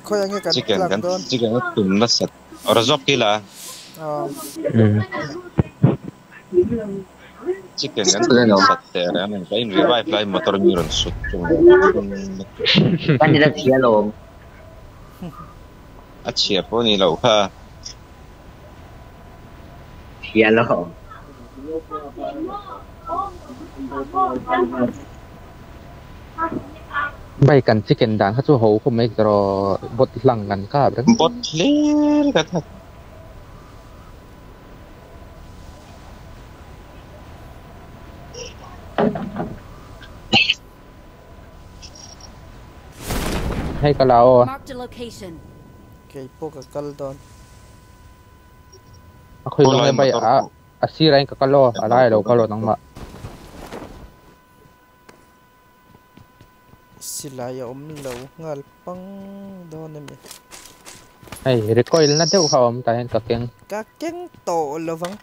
Khawi ange kan Chicken tlak kan dawn? chicken a tum nasat. Razok ila. Aw. Chicken kan tum nasat teh reng a ni. Ka in revive lai motor mi rawn sut chung Kan ila chhia alawm. A chhia pawh ni loh kha. Chhia alawm. Bai kan chicken dan kha chu ho khawp mai erawh bot hlang kan kap reng. Bot hlir ka that. Hei ka la aw. Marked a location. Kei pawh ka kal dawn. A khawi zawng nge bai a a sirah in ka kal aw a lai a lo kal aw nangmah. Silai a awm lo nghal pang dawn a mi. Hei recoil na deuh kha a awm tah hian ka keng. Ka keng tawh lo vang.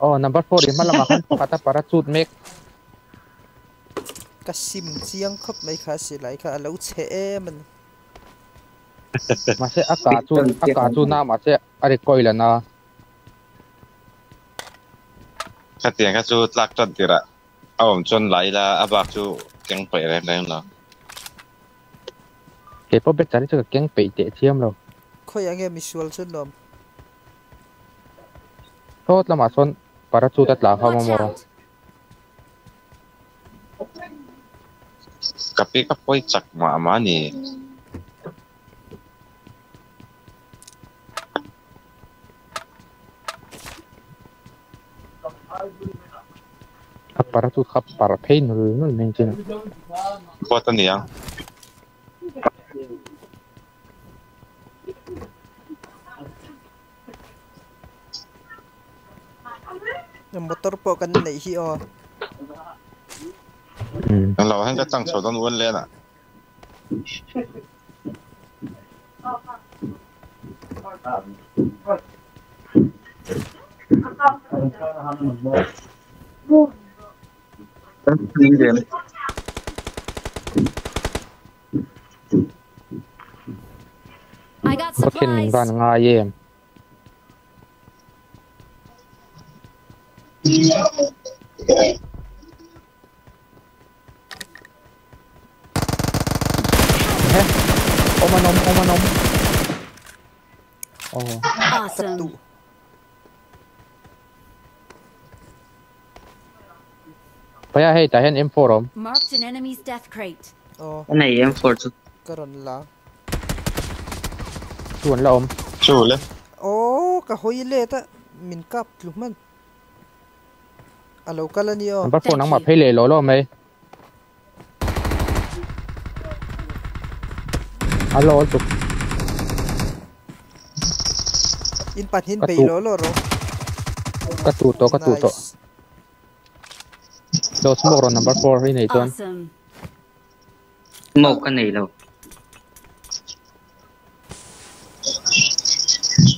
Aw number four in hma lamah khan pakhat a parachute mek. Ka sim chiang khawp mai kha silai kha a lo chhe em a ni. Mahse a kah chu a kah chu na mahse a recoil a na. Khatiang kha chu tlak tan tirah a awm chuan la ila a bak chu keng peih reng reng lo. Kei pawh bet char hi chu ka keng peih teh chiam lo. Khawiah nge misual chu nuam? Sawt lamah sawn parachute a tla kha Watch maw? out! Ka pi ka pawi chak mah mah a ni. A parachute kha par phei nul nul mai ang chin. Bot a ni ang. Motor pawh kan neih hi aw. Englo ah hian ka chang chho dawn uan len ah. I got Pathian min van supplies! ngai em? He awm an awm awm an awm aw. Ka Awesome! tuh. Paia hei tah hian M4 a awm. Marked an enemy's death crate. Aw. Ka nei M4 chu. Ka rawn la. Chu an la awm. Chu le. Aw ka hawi let a min kap tlu hman. A lo kal a ni aw. Number 4 Thank nangmah you. phei leh lawh lawh mai. A lo tuk. In pahnihin Ka bei tu. lawh lawh rawh. Ka tu tawh ka tu tawh. Nice. Lo smoke rawh number 4 hi nei chuan. Awesome. Smoke ka nei lo.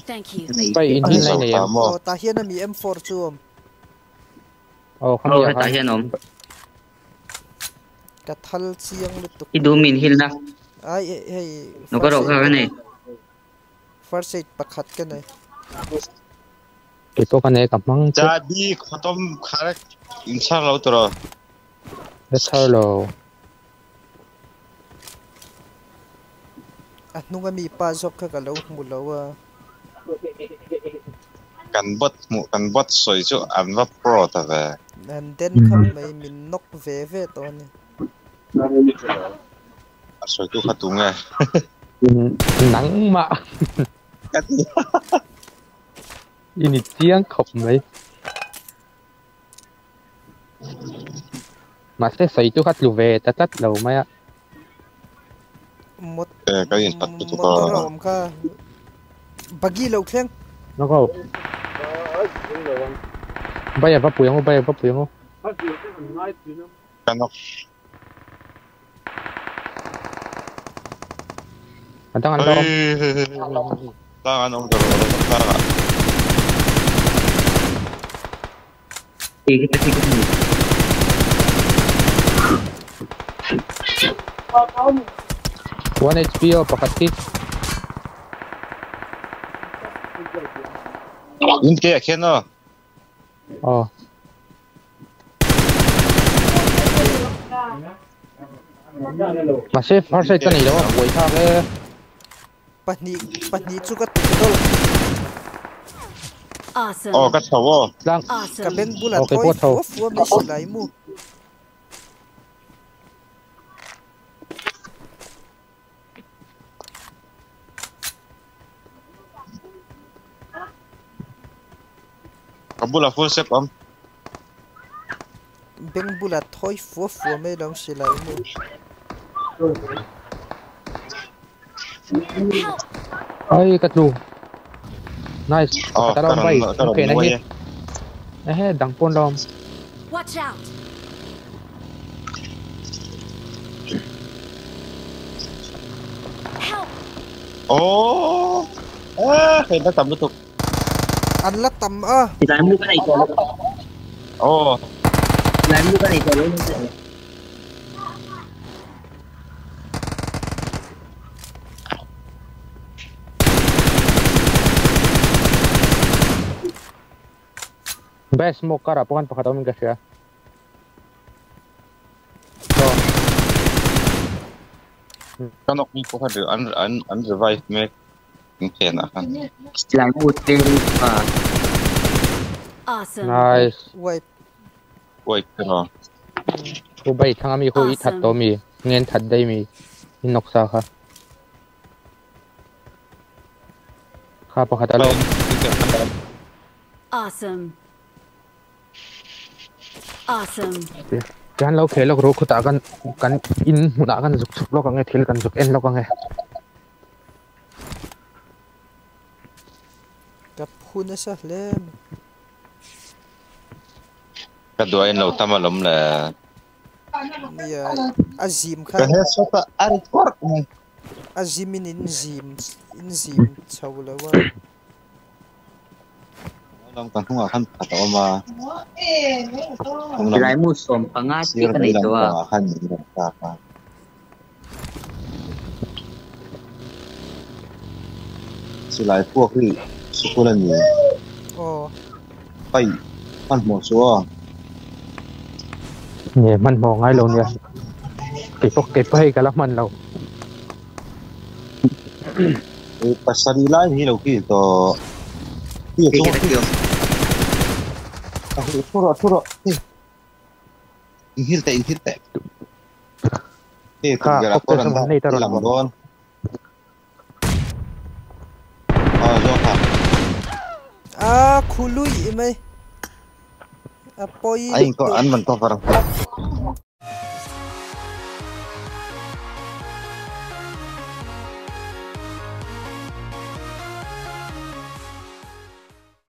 Thank you. Ka nei Pai teh in ang. hin lai nei em? Maw. Aw tah hian ami M4 chu awm. Aw Aw khami ah hetah khan. hian awm. Ka thal chiang lutuk. I duh min hil na. Ai hei Lo ka first rawh aid kha ka ka nei. nei. First aid pakhat ka nei. Kei pawh ka nei ka hmang che. Chabi khawtawm khar inchhar lo tur aw. La chhar lo. A hnung ami pa zawk kha ka lo hmu lo a. Kan bot hmuh kan bot sawi chu an va pro ta ve. An den kham mai min nawk ve ve tawh a ni. A sawitu kha tu nge? Nangmah. Ka ti. I ni chiang khawp mai. Mahse sawitu kha tlu ve ta tlat lo mai a. Mot Eh ka in pat lutuk motor a a. awm kha buggy lo thleng. Nó có. Bay à va pui ang u, bay à va pui ang u. Ka nawk. A dang an la awm. Tlang an awm ta rawh rawh tlang ah. Khi khi cái 1 HP o pakhat khi. In ke a khen o. Oh. Mà xếp phát cái này đó buổi thang ấy. Pahnih chu ka tuk dol. Awesome. O ka chho o. Lang. Ka Awesome. beng bula Okay, thoi po tho. fua fua mai silai mu. Ka bula full step am. Beng bula thoi fua fua mai lam silai mu. Help! Ai cắt luôn. Nice. O Tara ka ông bay. ron ka Ok ron này nuai hi. e. Này đằng pon lom. Watch out! Help! O. A hei na tam lutuk. An la tam a. Silai mu cái này cho O. Silai mu cái này cho luôn. Best smoke kara pokan pakhat om ka sia. So, Ka nok mi ko kha an an an revive mek. In phen a khan. Silai mu tên à Awesome. nice. Wipe. Oi pero. Khu bay thang mi khu i that to mi. Ngen that dai mi. In nok sa kha. Kha pakhat alo. Awesome. Awesome. Jan lo khe lok ro khuta kan kan in huna kan zuk chuk lok ange thil kan zuk en lok ange. Ka phun sa hle. Ka duai in lo tam alom le. Nia azim Ka kha headshot a ari kor mai. Azim in in zim in zim chho lo wa. Lam kan hunga khan phat oma. Silai mu som panga chi Sir cái này lam to pa khan ni ram ta pa. Silai puak hi sikul ani. O. Pai pan mo so. Nè man mo ngai lo nia. Ke pok ke pai ka la man lo. E pasari lai hi lo ki to. Ti Cái chung cái kiểu thuro thuro. In hil te in hil te. E tu Kha gara kok te koran sam da nei taron lam bon. don. A zo kha. A khului mai. A poi Ai ko lutuk. an man cover.